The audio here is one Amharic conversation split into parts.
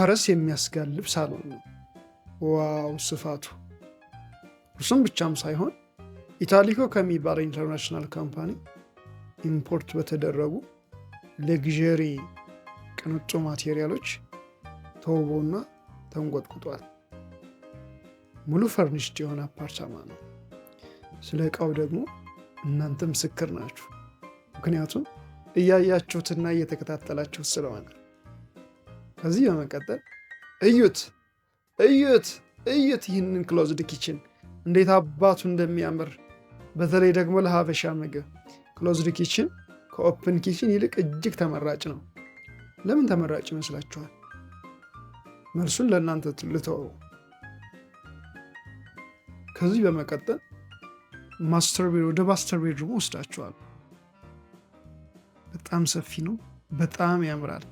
ፈረስ የሚያስጋልብ ሳሎን ነው። Wow ስፋቱ! እርሱም ብቻም ሳይሆን ኢታሊኮ ከሚባለው international company import በተደረጉ luxury ቅንጡ material ኦች ተውቦና ተንቆጥቁጧል። ሙሉ furnished የሆነ አፓርታማ ነው። ስለ እቃው ደግሞ እናንተ ምስክር ናችሁ። ምክንያቱም እያያችሁትና እየተከታተላችሁት ስለሆነ። ከዚህ በመቀጠል እዩት፣ እዩት፣ እዩት ይህንን closed kitchen እንዴት አባቱ እንደሚያምር! በተለይ ደግሞ ለሀበሻ ምግብ closed kitchen ከ open kitchen ይልቅ እጅግ ተመራጭ ነው። ለምን ተመራጭ ይመስላችኋል? መልሱን ለእናንተ ልተወው። ከዚህ በመቀጠል master ወደ master bedroom ወስዳችኋል። በጣም ሰፊ ነው። በጣም ያምራል።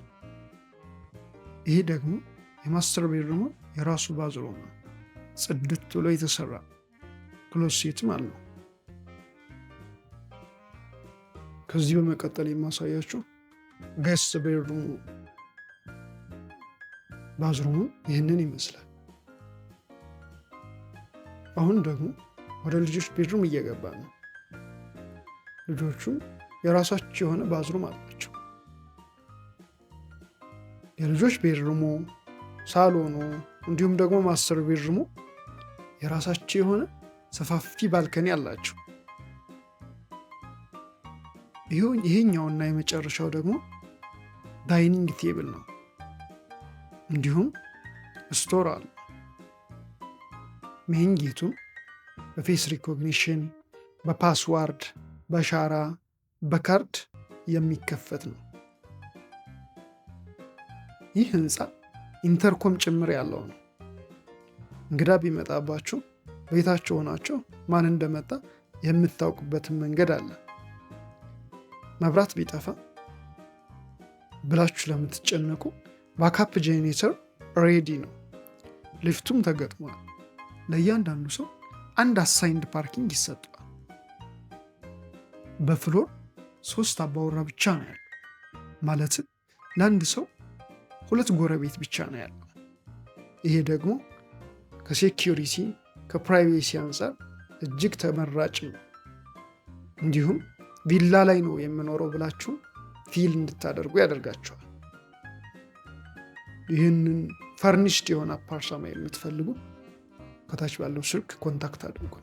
ይሄ ደግሞ የ master bedroom ኡ የራሱ bathroom ነው። ጽድት ብሎ የተሰራ closet ም አለው። ከዚህ በመቀጠል የማሳያችሁ guest bedroom ኡ bathroom ኡ ይህንን ይመስላል። አሁን ደግሞ ወደ ልጆች bedroom እየገባ ነው። ልጆቹ የራሳቸው የሆነ bathroom አላቸው። የልጆች bedroom ኡ፣ ሳሎኑ እንዲሁም ደግሞ master bedroom ኡ የራሳቸው የሆነ ሰፋፊ balcony አላቸው። ይሄኛውና የመጨረሻው ደግሞ dining table ነው። እንዲሁም store አለ። Main gate ኡ በ face recognition፣ በ password፣ በአሻራ፣ በካርድ የሚከፈት ነው። ይህ ህንፃ intercom ጭምር ያለው ነው። እንግዳ ቢመጣባችሁ ቤታችሁ ሆናችሁ ማን እንደመጣ የምታውቁበትን መንገድ አለ። መብራት ቢጠፋ ብላችሁ ለምትጨነቁ backup generator ready ነው። ሊፍቱም ተገጥሟል። ለእያንዳንዱ ሰው አንድ assigned parking ይሰጠዋል። በ floor ሶስት አባወራ ብቻ ነው ያለው። ማለትም ለአንድ ሰው ሁለት ጎረቤት ብቻ ነው ያለው። ይሄ ደግሞ ከ security፣ ከ privacy አንጻር እጅግ ተመራጭ ነው። እንዲሁም ቪላ ላይ ነው የምኖረው ብላችሁ feel እንድታደርጉ ያደርጋችኋል። ይህንን furnished የሆነ አፓርታማ የምትፈልጉ ከታች ባለው ስልክ contact አድርጉን።